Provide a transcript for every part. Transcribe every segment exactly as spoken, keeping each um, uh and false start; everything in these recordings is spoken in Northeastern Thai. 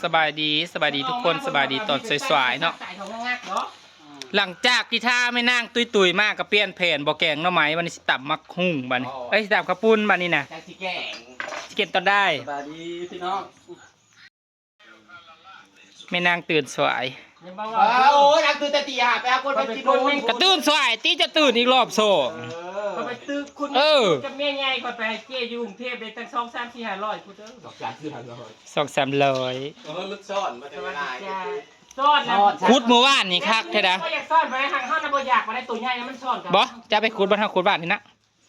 สบายดี สบายดีทุกคน สบายดีตอนสวยๆเนาะ หลังจากที่ท่าแม่นางตุยๆมากก็เปลี่ยนแผน บ่แกงหน่อไม้ วันนี้สิตำหมากหุ่ง บัดนี้ เอ้ย สิตำข้าวปุ้น บัดนี้นะ จากสิแกง สิเก็บตอนได้ สบายดีพี่น้อง แม่นางตื่นสวย ยังบ่ว่า โอ้ยนางตื่นแต่ตีห้าไปหาคนไปกินนม ก็ตื่นสวย ตี้จะตื่นอีกรอบสอง เขาไปตึกคุณ เออ กับเมียใหญ่เขาไปให้เจ๊อยู่กรุงเทพฯได้ตั้งสองสามสี่ห้าร้อยพุทธเด้อ ดอกจานคือทางลอย สองสามร้อย เออมันซ่อนมาแต่เวลา ซ่อนนะ ขุดเมื่อวานนี่คักแท้นะ ก็อยากซ่อนไปทางเขานะบ่อยากมาได้ตัวใหญ่นะมันซ่อนกัน บ่จะไปขุดบ้านเฮาขุดบ้านนี่นะ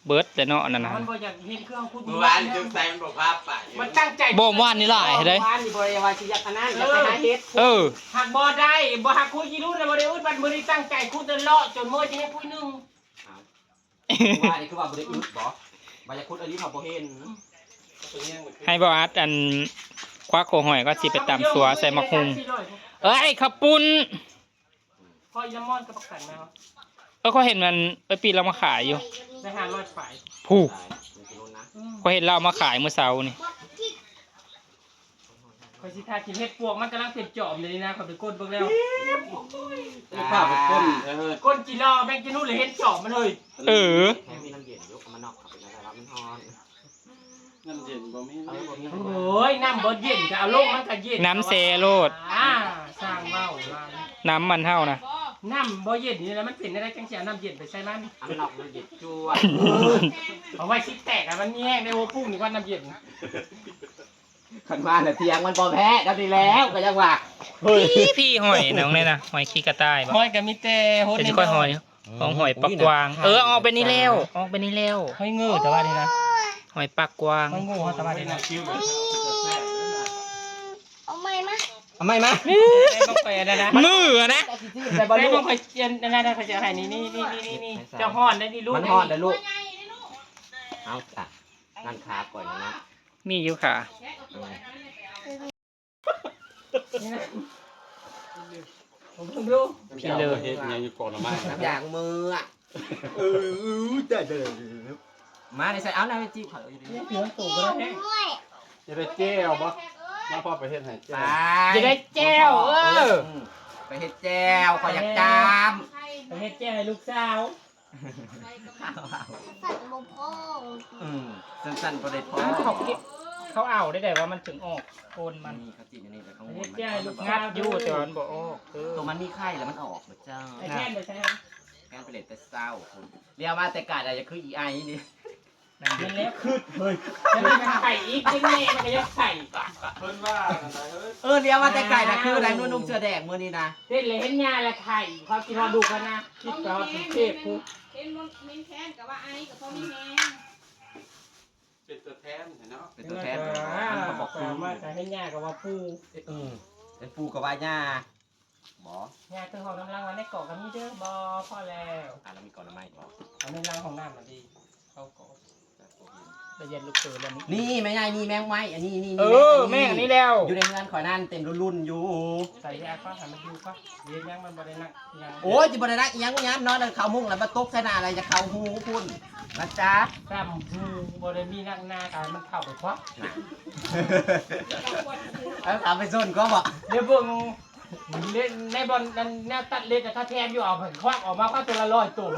เบิดแต่เนาะอันนั้นนะ มันบ่อยากเห็นเครื่องขุด เมื่อวานจึงใส่มันบอกว่าไป มันตั้งใจ บ่เมื่อวานนี่หลายเด้ บ้านนี่บ่ได้ว่าสิอยากอันนั้นอยากไปหาเฮ็ด เออ หักบ่ได้บ่หักคุยยี่รุ่นเลยบ่ได้อึดบัดมื้อนี้ตั้งใจขุดจนเลาะจนเมื่อยจะให้คุยหนึ่ง ว่านี่คือว่าบ่ได้อึดบ่บ่อยากขุดอันนี้เขาบ่เห็น ให้บ่อัดอัน ควักหัวหอยก็สิไปตำสัวใส่หมากหุ่ง เอ้ยข้าวปุ้น พ่ออีน้ำมอนกับประกันแล้ว เออเขาเห็นมันไปปีนเรามาขายอยู่ ได้ห้าร้อยฝ่าย ผู้ กินนมนะ เขาเห็นเราเอามาขายเมื่อเช้านี่ คอยสิทากินเห็ดปวกมันกำลังเป็นจอมอยู่นี่นะขอยไปก้นเบิ่งแล้ว ไม่พาไปก้นเออ ก้นกี่รอแม่งกินนู่นเลยเห็นจอมมันเลย เออ แค่มีน้ำเย็นยกมานอกเขาเป็นอะไรวะมันฮ้อน น้ำเย็นบ่มี เอาบ่มี โอ้ยน้ำบ่เย็นก็เอาลงมันก็เย็น น้ำแซ่โลด อ่าสร้างเว้ามา น้ำมันเฮานะ น้ำบ่เย็นนี่แล้วมันเป็นอะไรจังสิเอาน้ำเย็นไปใส่มัน อันนอกมันเย็นจวด เอาไว้สิแตกอ่ะมันมีแห้งในหัวพุ่งนี่ว่าน้ำเย็น ขันมาน่ะเทียงมันบ่แพ้แล้วดีแล้วก็ยังว่า พี่พี่หอยน้องเนี่ยนะหอยขี้กระต่ายบ่ ห้อยก็มีแต่โหด เป็นค่อยหอยของหอยปากกวาง เออออกไปนี่แล้วออกไปนี่แล้ว ห้อยเงือแต่ว่านี่นะ หอยปากกวาง ห้อยเงือแต่ว่านี่นะ เอาไม่มา ไม่ต้องไปอะไรนะ มืออะนะ แต่บ่ ไม่ ลู ต้อก งไปเจียนอะไรนะเขาจะให้นี่นี่นี่นี่นี่นี่จะห่อนได้นี่ลูก มันฮ้อนแล้วลูกเอาจ้ะนั่นขาก่อนนะ มีอยู่ค่ะ ผมดู พี่เลย เฮ็ดยังอยู่ก่อนละมา น้ำยางมืออ่ะ เออได้เลย มาในใส่เอาน้ำจิ้มเขาอยู่ดี เสียงสูงก็ได้ จะได้แก้วบ่มาพ่อไปเฮ็ดให้แก้ ไป ว จะได้แจ่วเออ ไปเฮ็ดแจ่วขออยากจาม ไปเฮ็ดแจ่วให้ลูกสาว สั่นบ่พอ อืมสั้นๆก็ได้พอ เขาเขาเอาได้แต่ว่ามันถึงออกโคนมัน นี่เขาจีนนี่แต่ข้างบ เฮ็ น ดแจ่วให้ลูก งัดอยู่แต่ว่ามันบ่ออกเออ ตัวมันมีไข่แล้วมันออกเหรอเจ้า ไอ้แท่นไปใช้ แค่ไปเล่นแต่เศร้าคนเรียกว่าแต่กาดอะไรคืออีไอนี่ มันแล้วคือเฮ้ยแล้วมันไข่อีกเป็นแม่มันก็ยังไข่ เพิ่นว่าอะไรเฮ้ย เออเรียกว่าแต่ไก่นะคืออะไรนุ่นนุ่งเสื้อแดงมือนี่นะ เฮ็ดเลยเห็นยาละไข่เขากินฮอดลูกเขานะคิดไปฮอดกรุงเทพฯพุ้น เห็นมันมีแข้งกับว่าไอ้กับพ่อมีแฮง เป็นตัวแทนเนาะ เป็นตัวแทน อ่า มันก็บอก ปลามาแต่ให้ยากับว่าปู เออเป็นปูกับว่าย่าบอ ยาตัวหอมน้ำลังวันได้เกาะกับมีเด้อบอพ่อแล้ว อ่ะแล้วมีก่อนละไม่บอ เอาน้ำลังของน้ำมาดีเขาเกาะ ไปเย็นลูกเต๋อแล้วนี่ นี่แม่ยายนี่แมงไม้อันนี้นี่ เออแม่งอันนี้แล้ว อยู่ในเงินขอนั่นเต็มรุ่นๆอยู่ ใส่ยาก็หันมาดูก็เย็นยังมันบ่ได้นักยัง โอ้ยจิบได้นะอีหยังยามนอนเขามุ่งแล้วมาตกใส่หน้าอะไรจะเขาหูคุณนะจ๊ะ กล้ามหูบ่ได้มีนักหน้าตายมันเข้าไปควัก เอาขาไปส้นก็บอก เดี๋ยวเบิ่งเล่นในบอลนั้นแนวตัดเล็ดอะถ้าแทนอยู่เอาผันควักออกมาควักตัวละร้อยตัว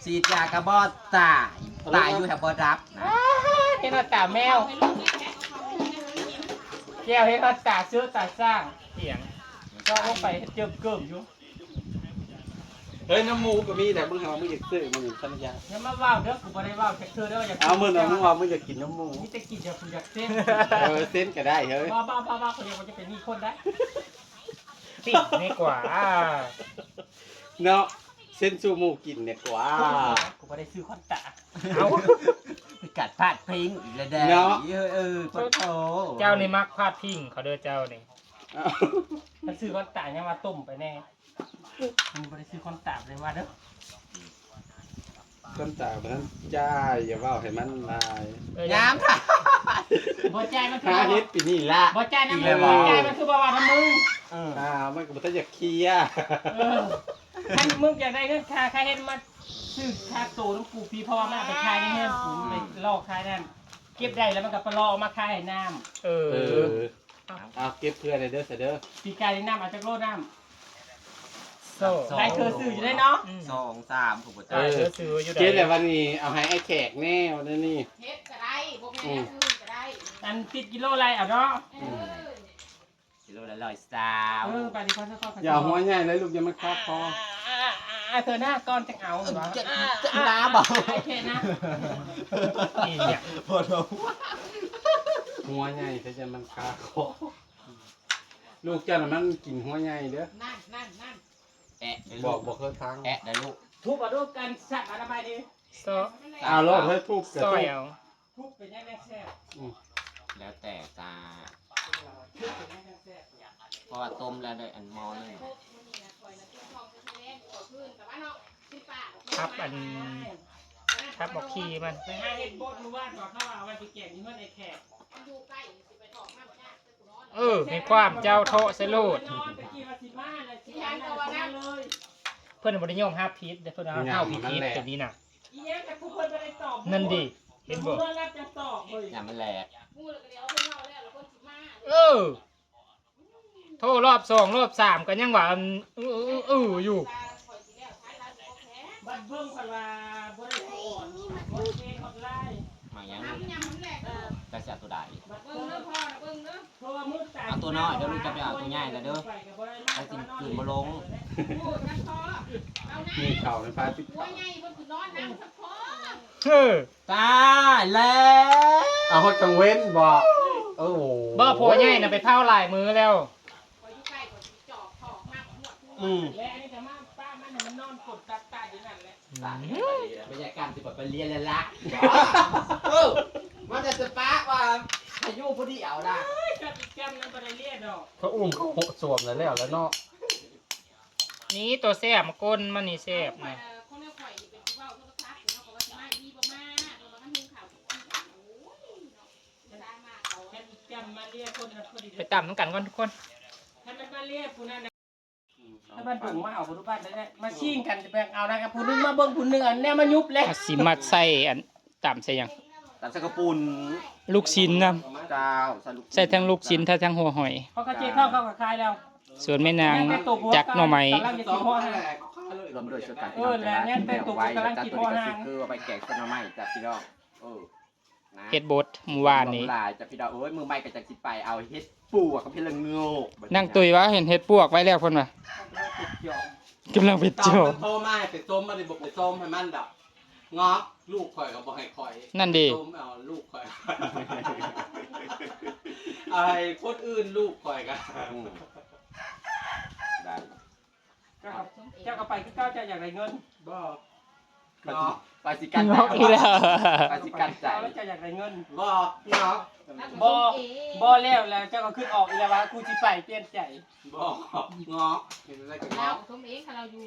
ฉีดยากระบอดตายตายอยู่แถวบอดับนะ เห็นว่าตาแมวแก้วเห็นว่าตาเสื้อตาสร้าง เสียง ก็ลงไปเจิมเกิมอยู่ เฮ้ยน้ำหมูก็มีแต่มึงหามึงอยากซื้อมึงสัญญา อย่ามาว่าวเด้อกูบ่ได้ว่าวจักเทื่อเด้ออยาก เอามึงเอามึงว่ามึงอยากกินน้ำหมู มีแต่กินอยากกูอยากเส้น เออเส้นก็ได้เฮ้ย บ้าบ้าบ้าบ้าคนเดียวมันจะเป็นนี่คนได้ ติดนี่กว่า เนาะเส้นสูหมูกินเนี่ยกว่า กูบ่ได้ซื้อคอนตา เอา ไปกัดพลาดเพลงอีกแล้วแดง เนาะ เออเออปะโถ เจ้านี่มักพาดพิงเขาเด้อเจ้านี่ ถ้าซื้อคอนตายังมาต้มไปแน่มันบ่ได้ซื้อคอนตาเลยว่าเด้อ คนตามันจ่ายอย่าเว่าให้มันลาย เออ น้ำค่ะ บ่จ่ายมันคือ หาเฮ็ดปีนี่ละ บ่จ่ายน้ำ อีก มึ แล้ว ง บ่ บ่จ่ายมันคือบ่ว่าน้ำมึง เออ อ่ามันก็บ่ทันอยากเคลียร์ เออถ้ามึงอยากได้เงินค่าค่าเฮ็ดมาซื้อค่าโตน้ำกูพี่พ่อมาไปขายในเฮือนกูไปลอกขายนั่น เก็บได้แล้วมันก็ไปรอเอามาขายให้น้ำ เออ เออ เอาเก็บเพื่อเลยเด้อเสยเด้อ ปีกายนี่น้ำเอาจักโลน้ำ โซ่ ได้เคยซื้ออยู่ได้เนาะ อืม สองสามผมก็ เอ จ่าย อ เออ ซื้ออยู่ได้ เก็บแล้ววันนี้เอาให้ไอ้แขกแน่วันนี้ เฮ็ดก็ได้ บ่แม่น อืม อย่างอื่นก็ได้ อันติดกิโลไรเอาเนาะ เออ กิโลละร้อยสาว เออ ไปดีกว่าเถอะ อย่าหัวใหญ่เลยลูก อย่ามันคาคอ อ่าอ่าอ่าเธอหน้าก้อนจังเอาเหรอ จะจะน้ำบ่ โอเคนะ นี่เนี่ย พอเราหัวใหญ่เธอจะมันคาคอ ลูกเจ้าน่ะมันกินหัวใหญ่เด้อ นั่นนั่นนั่น แอะได้ บ ลู อก กบอกเคยทาง แอะได้ลูก ทุบเอาลูกกันสัตว์อนามัยดี ซอ เอาโลดเฮ้ย ทุบกระ ซอย ทุบ เอา ทุบเป็นยังไงแซ่บ อืม แล้วแต่จ้า ทุบเป็นยังไงแซ่บ เพราะว่าต้มแล้วได้อันหม้อหนึ่ง ทับอัน ทับบักขีมัน ไปหาเฮ็ดบดมื้อวานก่อน เขาว่าเอาไว้ไปแกงที่เฮือนไอ้แขก เออ มีความเจ้าเทาะใส่โลด นอนตะกี้ว่าสิมาเลย สิมาเลย เพิ่นบ่ได้ยอมรับผิดเด้อ เพิ่นว่า เนี่ย เฮาผิด นั่นแหละ ตัวนี้น่ะ อีหยังแต่ผู้เพิ่นบ่ได้ตอบ นั่นดิ เห็นบ่ ผู้เพิ่นรับจะตอบเฮ้ย อย่ามันแหลก เออ โทรรอบสองรอบสามก็ยังว่า อือ อือ อือ อือ อยู่ บัดเบิ่งเพิ่นว่าบ่ได้สอน บ่ได้เฮ็ดออนไลน์ หมากหยัง แต่สิเอาตัวใด บัดเบิ่งเด้อพ่อนะ เบิ่งเด้อ เอาตัวน้อยเด้อ ลูกจะไปเอาตัวใหญ่แล้วเด้อ ไปสิกลืนบ่ลง มีเข่าในฟ้าสิบ หัวใหญ่เพิ่นคือนอนนั่งสะโพก เออ ตายแล้ว เอาฮอดกลางเว้นบ่ โอ้โห บ่ ผัวใหญ่น่ะไปเผาหลายมื้อแล้ว อืม และอันนี้จะมาป้ามันน่ะมันนอนกดตัดตาอยู่นั่นแหละ ตายแล้ว บรรยากาศสิแบบไปเรียนแล้วละ เออ มันจะสปาร์กว่าพายุพอดีเอานะ เอ้ย จับอีกแก้มนั้นบ่ได้เรียนดอก เขาอุ้มเขาโหะสวมแล้ว แล้วแล้วเนาะ นี่ตัวแซ่บมาก้นมันนี่แซ่บนะ คนละข่อยนี่เป็นผู้เว้าโทรศัพท์เนาะ เพราะว่าสิมาดีบ่มา เพราะว่ามันหุงข้าวกินข้าว โอ้ยเนาะ อุตส่าห์มาเขา จับอีกแก้มมาเรียกคนละพอดี ไปตำน้ำกันก่อนทุกคน ให้มันมาเรียกผู้นั้นน่ะ ให้มันดุงมาเอาผู้ทุกบ้านได้ มาชิงกันจะแบ่งเอานะครับ ผู้หนึงมาเบิ่งผู้หนึง อันเนี้ยมายุบเลย อาสิมัดใส่อันตำใส่หยัง ตำใส่กระปุ่น ลูกชิ้นนะ เจ้า ใส่ลูก ใส่ทั้งลูกชิ้น ทั้งหัวหอย เพราะเขาเจ๊เข้าเขาก็ขายแล้ว ส่วนแม่นางจักหน่อไม้ กำลังจะกินหัวหอย รวมโดยส่วนกลาง เออ แหละ แม่นแต่ตัวกำลังกินหัวหอย คือเอาไปแกงใส่หน่อไม้จ้ะพี่น้อง เออ นะ เฮ็ดบดมื้อวานนี้ รวมหลายจ้ะพี่น้อง โอ้ย มื้อใหม่ก็จะสิไปเอาเฮ็ดปวกกับเฮ็ดละโงก นางตุ้ยว่าเห็นเฮ็ดปวกไว้แล้วเพิ่นว่ะ กำลังไปจอบ กำลังไปจอบ ตอนมันโทรมาให้ไปส้ม มันบ่ไปส้มให้มันดอก เงาะ ลูกข่อยก็บ่ให้ข่อย นั่นดิ ส้มเอาลูกข่อย เอาให้คนอื่นลูกข่อยก็ อืม ได้ เจ้าก็ เจ้าก็ไปคือเก่า เจ้าอยากได้เงิน บ่ เนาะ ไปสิกัน เงาะอีกแล้ว ไปสิกันใจ เจ้าแล้วเจ้าอยากได้เงิน บ่ เนาะ บ่ บ่แล้ว แล้วเจ้าก็คิดออกอีกแล้วว่ากูสิไปเปลี่ยนใจ บ่ เงาะ เห็นอะไรก็ เรา เงาะ สมเองค่ะ เราอยู่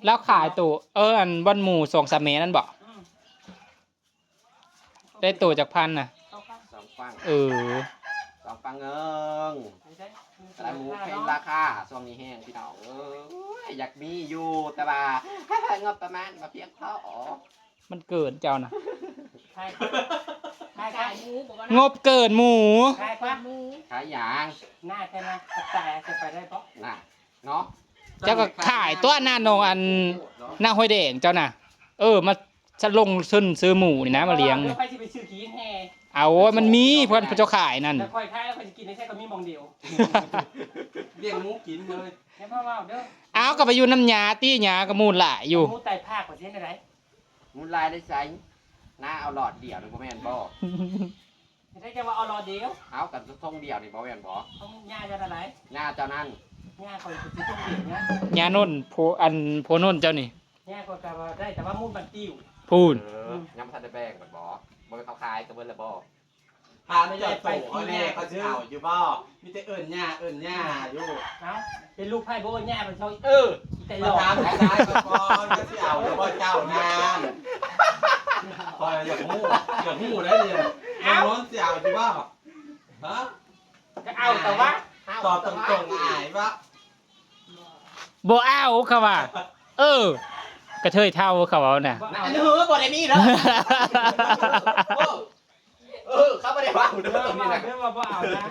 แล้วขายตัว เออ อันวันหมู่สองสามแม่นั่นบ่ อืม ได้ตัวจักพันน่ะ สองพัน สองปัง เออ สองปังเอิง ไปได้ แต่หมูแพงราคา ช่วงนี้แฮงพี่น้อง เอ้ย อยากมีอยู่ แต่ว่า งบประมาณบ่เพียงพอ มันเกินเจ้าน่ะ ขาย ขาย ขายหมูบอกว่า งบเกินหมู ขาย ขายหมู ขายหยัง หน้าแค่นั้น กระต่ายจะไปได้ปะ น่ะ เนาะ เจ้าก็ขายตัวหน้าโนอัน หน้าห้วยแดงเจ้าน่ะ เออ มาสลงทุนซื้อหมูนี่นะ มาเลี้ยงนี่ เดี๋ยวใครสิไปซื้อขี้แห่ เอา มันมีเพิ่นเจ้าขายนั่น แล้วค่อยขายแล้วค่อยสิกินได้ใช่ก็มีหม่องเดียว เลี้ยงหมูกินเลย แค่พ่อเว้าเด้อ เอาก็ไปอยู่น้ำยาตี้ยาก็หมู่หลายอยู่ หมูไตภาคประเทศอะไร หมู่หลายได้ใส่ น้าเอาหลอดเดียวนี่บ่แม่นบ่ ได้จะว่าเอาหลอดเดียว เอากันทงเดียวนี่บ่แม่นบ่ ของยาจะอะไร ยาเจ้านั่น ยาคอยสิทงเดียวนะ ยานนท์โพ อันโพนนท์เจ้านี่ ยาคอยก็ว่าได้แต่ว่ามูลบันติว พูน เออ ยังบ่ทันได้แบ่งกันบ่ บ่ให้เขาขายกันเบิดแล้วบ่ พาไม่ใหญ่ไปเขาแน่เขาสิเอาอยู่บ่ มีแต่เอิ้นย่าเอิ้นย่าอยู่ เอ้า เป็นลูกไผ่บ่เอิ้นย่าเป็นเขา เออ แต่หลอก มาถามลูกชายเขาก่อน เขาสิเอาอยู่บ่เจ้านั่น คอยอยากฮู้ อยากฮู้ได้เนี่ย เอ้า น้องนนท์สิเอาอยู่บ่ ฮะ ก็เอาแต่ว่า ตอบตรงๆ อายบ่ บ่เอาเขาว่า เออ กระเทยเฒ่าเขาเอาน่ะ อันนี้คือบ่ได้มีเด้อ โอ้ เออ เขาบ่ได้ว่าเด้อ เออ ตรงนี้นะ เด้อว่าบ่เอานะ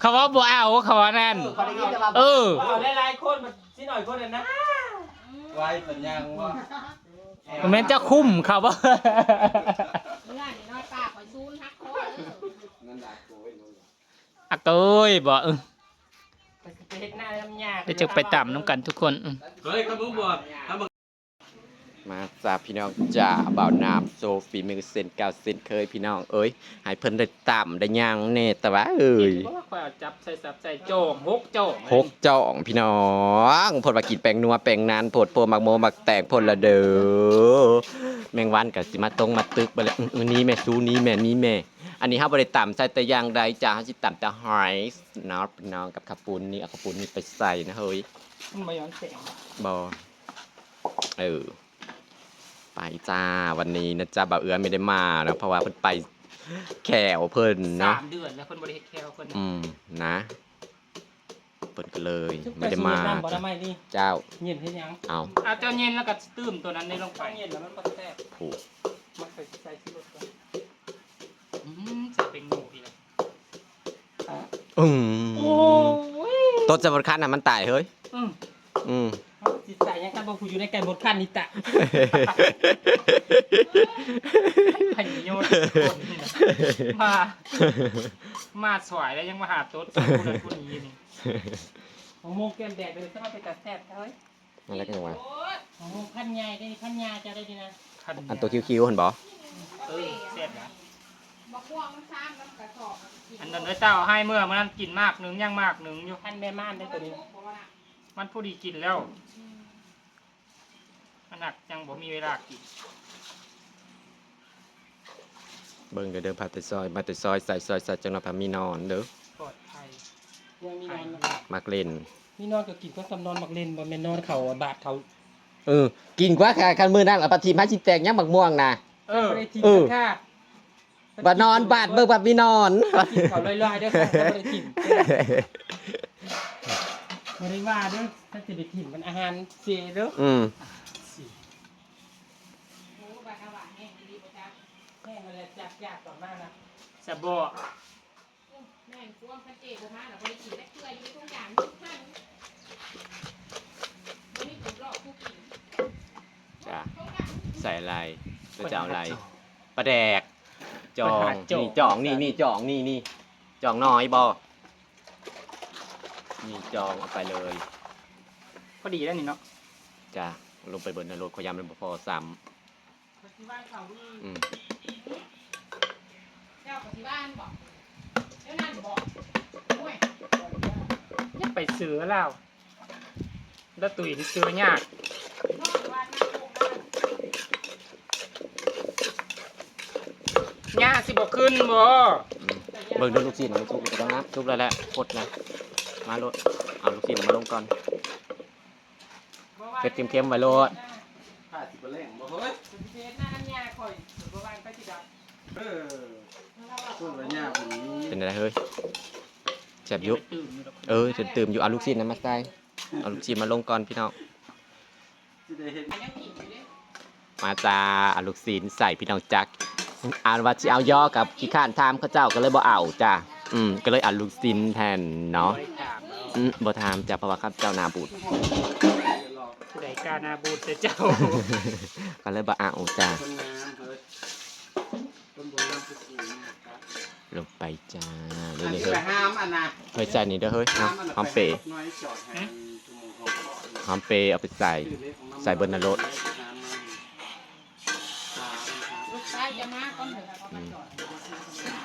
เขาว่าบ่เอา เขาว่านั่น เออ เขาได้ยินแต่ว่า เออ บ่เอาหลายๆคน มันสิหน่อยคนนั้นนะ ไว้สัญญาณว่า มันแม่นเจ้าคุ้มเขาบ่ เมื่อนี่น้อยป้าคอยซูนหักคอเด้อ นั่นด่าโกย อะโกยบ่ เออ ไปเฮ็ดหน้าน้ำยา เดี๋ยวจะไปตำน้ำกันทุกคน อืม เฮ้ย เขาบ่บอก มาจ้าพี่น้องจ้า บ่าวน้ำโชว์ฝีมือเช่นเก่าเช่นเคยพี่น้องเอ้ย ให้เพิ่นได้ตำได้ย่างแน่ แต่ว่าเอ้ย เห็นบ่ว่าข้อยเอาจับใส่สับใส่จ่อง หกจ่อง หกจ่องพี่น้อง เพิ่นว่ากินแป้งนัวแป้งนานโพดโพ หมากโมหมากแตงเพิ่นละเด้อ แมงวันก็สิมาตงมาตึกไปเลย อื้อ อื้อ นี่แม่ ซูนี่แม่ นี่แม่ อันนี้เฮาบ่ได้ตำใส่แต่อย่างใดจ้า เฮาสิตำแต่หอยเนาะพี่น้อง กับข้าวปุ้นนี่ เอาข้าวปุ้นนี่ไปใส่นะเฮ้ย มันบ่ย้อนแสง บ่ เออ ไปจ้า วันนี้นะจ๊ะ บ่าวเอื้อไม่ได้มานะ เพราะว่าเพิ่นไปแควเพิ่นเนาะ สามเดือนแล้วเพิ่นบ่ได้เฮ็ดแควเพิ่น อืม นะ เพิ่นก็เลยไม่ได้มา เจ้า เจ้าเฮ็ดน้ำบ่ได้ไหมนี่ เจ้า เย็นเฮ็ดหยัง เอา เอาเจ้าเย็นแล้วก็ตื่มตัวนั้นนี่ลงไป เย็นแล้วมันก็แซ่บ ผูก มันไปใส่ที่รถก่อน อืม ใส่เป็นหมูอีกแล้ว อืม โอ้ย ต้นสมุนคันน่ะมันตายเฮ้ย อืม อืม เอาสิใส่ยังกันบ่ ผู้อยู่ในไก่หมดคันนี่ตะ ไอ้โยนคนนี่นะ มา มาสวยแล้วยังมาหาต้นคนนั้นคนนี้นี่ มะม่วงแก้มแดงเลย จะมาเป็นตาแซ่บเฮ้ย นั่นแหละก็ยังว่า มะม่วงพันธุ์ใหญ่ได้นี่ พันธุ์ใหญ่จะได้ดีนะ พันธุ์ใหญ่ อันตัวคิ้วๆหั่นบ่ เออ แซ่บนะ มะม่วงมันซ้ำแล้วมันกระสอบมันกิน อันนั้นเอ้ยเจ้าให้เมื่อมันนั่นกินมากหนึ่งยังมากหนึ่งอยู่ พันธุ์แม่ม่านได้ตัวนี้ มันพอดีกินแล้ว มันหนักยังบ่มีเวลากิน เบิ่งเด้อ เด้อ พาแต่ซอย มาแต่ซอย ใส่ซอย ใส่จังหน่อยพามีนอนเด้อ ปลอดภัย ยังมีนอน มักเล่น มีนอนก็กินก็ทำนอนมักเล่น บ่แม่นนอนเขาบาดเขา เออ กินกว่าค่ะ คันมื้อนั้นล่ะ ปลาทิมหาสิแตกยังหมากม่วงนะ เออ บ่ได้ถิ่ม เออ ค่ะ ว่านอนบาดเบิ่งบาดมีนอน ถิ่มเขาลอยๆเด้อค่ะ บ่ได้ถิ่ม บ่ได้ว่าเด้อ ถ้าสิไปถิ่มมันอาหารเสียเด้อ อืม สิ โอ้ บาดเอาหวานแห้งอีหลีบ่จ๊ะ แห้งแล้วจับยากกว่ามากนะ สะบอ แม่น พวกพระเจ้าบ่มาแล้ว บ่ได้กินจักเทื่อ อยู่ในโครงการนี่ซั่น บ่มีผู้รอผู้กิน จ้ะ ใส่อะไร แล้วจะเอาอะไร ปลาแดก จ่อง ปลาแดก นี่จ่อง นี่ นี่จ่อง นี่ นี่ จ่องน้อยบ่ นี่จ่อง เอาไปเลย พอดีแล้วนี่เนาะ จ้ะ ลงไปเบิ่งในรถ ขอยามมันบ่พอซ้ำ ข้อยสิว่าเขานี่ อืม เจ้าก็สิว่าอันบอก เจ้านั่นบอก โอ้ย อย่าไปซื้อลาว แล้วตุ้ยที่ซื้อยาก นอกจากว่านั่งลงได้ ย่าสิบ่ขึ้นบ่ อืม เบิ่งดูลูกชิ้นมันสุกแล้วนะ สุกแล้วแหละ พดนะ มาโลด เอาลูกชิ้นมาลงก่อน เผ็ดเค็มๆไว้โลด ถ้าสิบ่แรงบ่เฮ้ย เฮ็ดหน้าน้ำยาข่อย บ่วางไปสิดับ เออ พูดแล้วยากกว่านี้ เป็นอะไรเฮ้ย แซ่บอยู่ เออ ตื่มอยู่ดอก เออ ตื่มอยู่ เอาลูกชิ้นนั้นมาใส่ เอาลูกชิ้นมาลงก่อนพี่น้อง สิได้เฮ็ด มาจ้า เอาลูกชิ้นใส่พี่น้องจัก อ่านว่าสิเอาย่อกับขี้ข้านถามเขาเจ้าก็เลยบ่เอาจ้า อืม ก็เลยเอาลูกชิ้นแทนเนาะ บ่ได้ถามเนาะ อืม บ่ถามจ้า เพราะว่าเขาเจ้าหน้าบูด ผู้ใดกล้าหน้าบูดแต่เจ้า ก็เลยบ่เอาจ้า คนงามเฮ้ย คนบ่งามคือกูนะครับ ลงไปจ้า นี่ อัน นี่ ที่ เฮ้ย ไปห้ามอันน่ะ เฮ้ย ใส่นี่เด้อเฮ้ย ห้ามอันน่ะ หอมเปรย์ ไปให้นกน้อยจอดให้ หอมเปรย์เอาไปใส่ ใส่เบิดนะโลด ลูกชายจะมาก่อนเถอะ อืม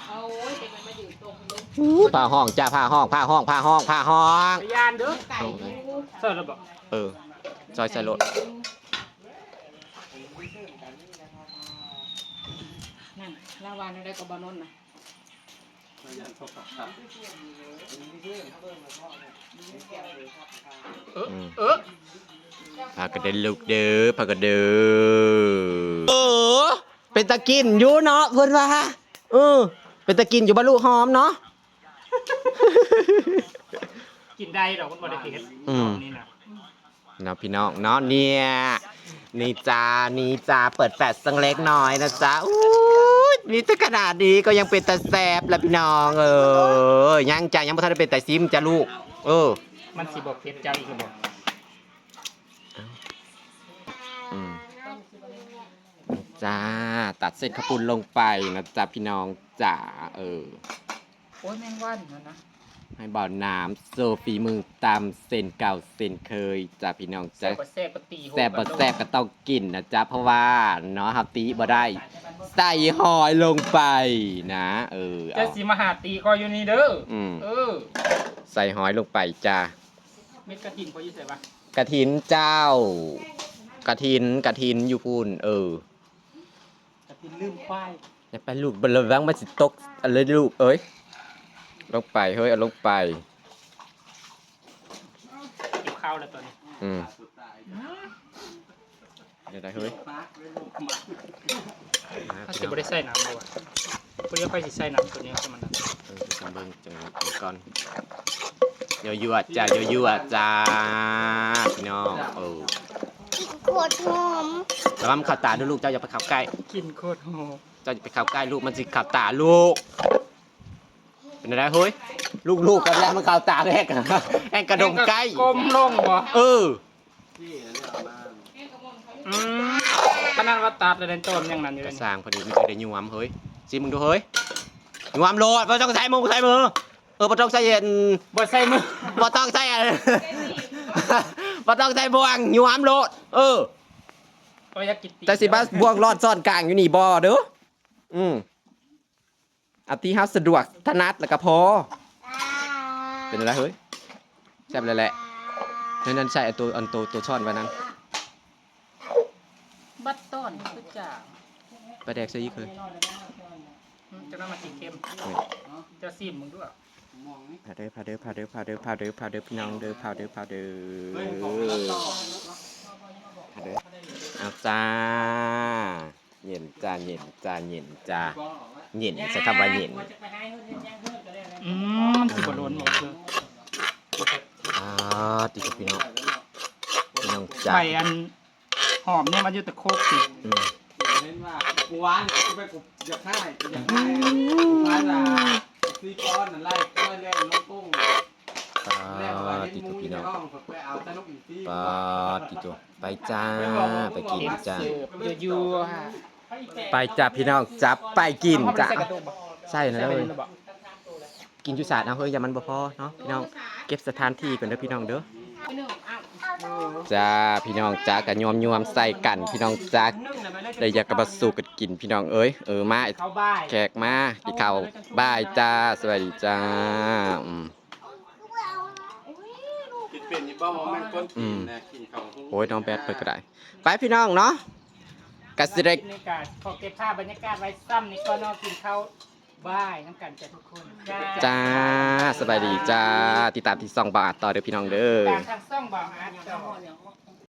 โอ้ย เดี๋ยวมันมายืนตรงนู้น อู้ ผ้าห้องจ้า ผ้าห้อง ผ้าห้อง ผ้าห้อง ผ้าห้อง พยานเด้อ ไก่อยู่ เสิร์ฟแล้วบอก เออ ซอยใส่โลด นั่น ลาวานอะไรก็บ่นนนะ เออ อืม เออ พากันเด้อลูกเด้อ พากันเด้อ เออ เป็นตากินอยู่เนาะ เพิ่นว่า เออ เป็นตากินอยู่บ่ลูกหอมเนาะ กินได้ดอก มันบ่ได้เผ็ด อืม นี่นะ เนาะพี่น้องเนาะ เนี่ย นี่จ้า นี่จ้า เปิดแฟลชสักเล็กน้อยนะจ๊ะ อู้ย มีแต่ขนาดนี้ก็ยังเป็นตาแซบแล้วพี่น้อง เออ ยังจ้ะ ยังบ่ทันได้เป็นตาซิมจ้ะลูก เออ มันสิบอกเผ็ดเจ้าอีกหรือบอก อืม จ้า ตัดเส้นข้าวปุ้นลงไปนะจ๊ะพี่น้องจ๋า เออ โอ้ยแมงวันนะนะ ให้บ่าวน้ำโชว์ฝีมือตำเส้นเก่าเส้นเคยจ้ะพี่น้อง แซ จ้ะ บบ่แซบก็ตีหัว แซบบ่แซบก็ต้องกินนะจ๊ะ เพราะว่าเนาะเฮาตีบ่ได้ ใส่หอยลงไปนะ เออ เจ้า เอา สิมาหาตีคอยอยู่นี่เด้อ อืม เออ ใส่หอยลงไปจ้ะ เม็ดกระถินพออยู่ใส่ปะ กระถินเจ้า กระถินกระถินอยู่พู้น เออ กระถินลืมควาย อย่าไปลูกระวังมันสิตกอะไรลูกเอ้ย ลงไปเฮ้ย เอาลงไป กินข้าวแล้วตอนนี้ อืม เดี๋ยวได้เฮ้ย เขาสิบ่ได้ใส่น้ำบ่วะพอดีค่อยสิใส่น้ำตัวนี้ให้มันนะ เออจังเบิ่งจังเบิ่งก่อนยั่วยั่วจ้ายั่วยั่วจ้าพี่น้องเออ โคตรหอม ระวังมันเข้าตาด้วยลูกเจ้าอย่าไปเข้าใกล้ กลิ่นโคตรหอม เจ้าอย่าไปเข้าใกล้ลูกมันสิเข้าตาลูก เป็นอะไรเฮ้ย ลูกๆกันแล้วมันเข้าตาแรกแองกระดงใกล้ กลมลงบ่ เออ อืมขนาดว่าตัดแล้วในต้นยังนั้นอยู่ ก เล ระ ย ซางพอดีไม่เคยได้ยวมเฮ้ยซิมึงดูเฮ้ยยวมโลดบ่ต้องใส่มือใส่มือเออบ่ต้องใส่เย็น บ่ใส่มือ บ่ต้องใส่อัน บ่ต้องใส่บ่วงยวมโลด เออ ก็อยากกินตี แต่สิบ่าบ่วงลอดซ่อนกลางอยู่นี่บ่เด้ออืมเอาที่เฮาสะดวกถนัดแล้วก็พอ เป็นอะไรเฮ้ยแซ่บเลยแหละนั่นนั่นใส่อันตัวอันตัวตัวซ่อนไว้นั้น บัดต้อนคือจ่า ปลาแดกใส่อีกเฮ้ย อืมจะนำมากินเค็ม นี่ จะซิมมึงด้วย พาเด้อพาเด้อพาเด้อพาเด้อพาเด้อพาเด้อพี่น้องเด้อพาเด้อพาเด้อพาเด้อเอาจ้าเย็นจ้าเย็นจ้าเย็นจ้าเย็นใช้คำว่าเย็น อืมมันสิบ่โดนหมดคือ อ่าติดกับพี่น้องพี่น้องจ้า ใบอันหอมเนี่ยมันอยู่ตะโคกสิ อืม เห็นว่ากูว่าเนี่ยกูไปกูอยากให้กูอยากให้กูพาดาซีก้อนนั่นไล่ก้อยแล่นลงกุ้ง ปา แล้วว่าเห็น ติด หมู กับพี่ ใน น้อง ห้องไปเอาตะลุกอีกที ปาติดตัวไปจ้าไปกินจ้า เสิร์ฟยั่ว ไปจ้าพี่น้องจ้าไปกินจ้า ๆ ใช่นะ ใส่ไป เว้ย นี่หรือเปล่า กินจุสาดเอาเฮ้ยอย่ามันบ่พอเนาะพี่น้องเก็บสถานที่ก่อนเด้อพี่น้องเด้อจ้าพี่น้องจ้ากะยวมยวมใส่กันพี่น้องจ้าได้อยากกระบะสูกันกินพี่น้องเอ้ยเออมา เข้าบ่าย แขกมากินข้าวบ่ายจ้าสวัสดีจ้าอืม กินเป็นยี่บ้องมันก้นกินนะกินเขา โอ้ยน้องแบดเปิดก็ได้ไปพี่น้องเนาะกะสิได้ บรรยากาศขอเก็บภาพบรรยากาศไว้ซ้ำนี่ก็นอกกินข้าวบ่ายน้ำกันจ้ะทุกคนจ้า จ้าสบายดีจ้า ติดตามที่ช่องบ่าวอาร์ตต่อเด้อพี่น้องเด้อ ตามทางช่องบ่าวอาร์ตต่อ